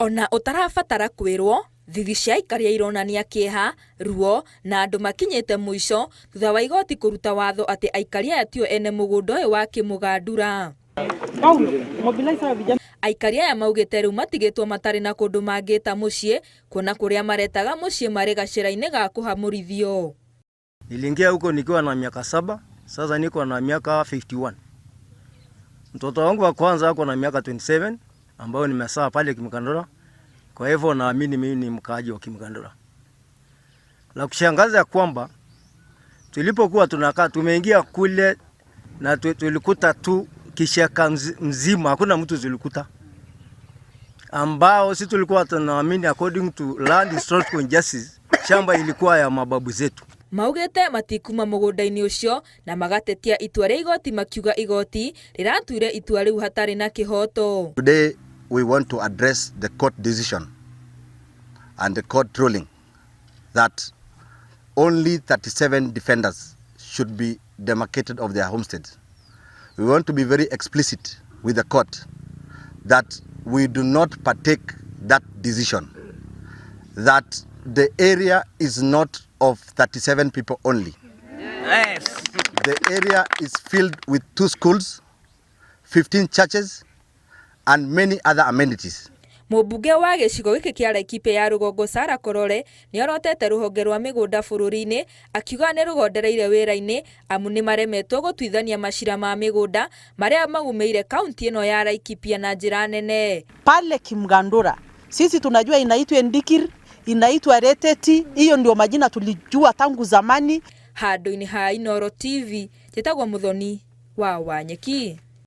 Ona ũtarabatara kwĩrwo, thithi cia aikaria ironania kĩeha, ruo na andũ makinyĩte mũico thutha wa igoti kũruta watho atĩ aikaria aya tio ene mũgũnda ũyũ wa Kĩmũgandura. Aikaria aya maugĩte rĩu matigĩtwo matarĩ na kũndũ mangĩta mũciĩ kuona kũrĩa maretaga mũciĩ marĩ gacĩra-inĩ ga kũhamũrithio. Niliingia huko nikiwa na miaka 7, sasa niko na miaka 51. Mtoto wangu wa kwanza ako na miaka 27 ambayo nimezaa pale Kimgandura. Kwa hivyo naamini mimi ni mkaaji wa Kimgandura. La kushangaza kwamba tulipokuwa tunakaa tumeingia kule na tulikuta tu kishaka mzima, hakuna mtu tulikuta, ambao si tulikuwa tunaamini according to land historical justice, shamba ilikuwa ya mababu zetu. Maugĩte matikuma mũgũnda-inĩ ũcio na magatetia itua rĩa igoti makiuga igoti rĩratuire itua rĩu hatarĩ na kĩhoto. Today we want to address the court decision and the court ruling that only 37 defenders should be demarcated of their homesteads. We want to be very explicit with the court that we do not partake that decision, that the area is not of 37 people only. Yes. The area is filled with 2 schools, 15 churches, and many other amenities. Mũmbunge wa gĩcigo gĩkĩ kĩa Laikipia ya rũgongo Sarah Korore nĩorotete rũhonge rwa mĩgũnda bũrũri-inĩ akiuga nĩ rũgondereire wĩra-inĩ amu nĩ maremetwo gũtuithania macira ma mĩgũnda marĩa magũmĩire kaunti ĩno ya Laikipia na njĩra nene. Pale Kimgandura sisi tunajua inaitwa Ndikir, inaitwa Reteti, hiyo ndio majina tulijua tangu zamani. Handũ-inĩ ha Inooro TV, njĩtagwo Muthoni wa Wanyeki.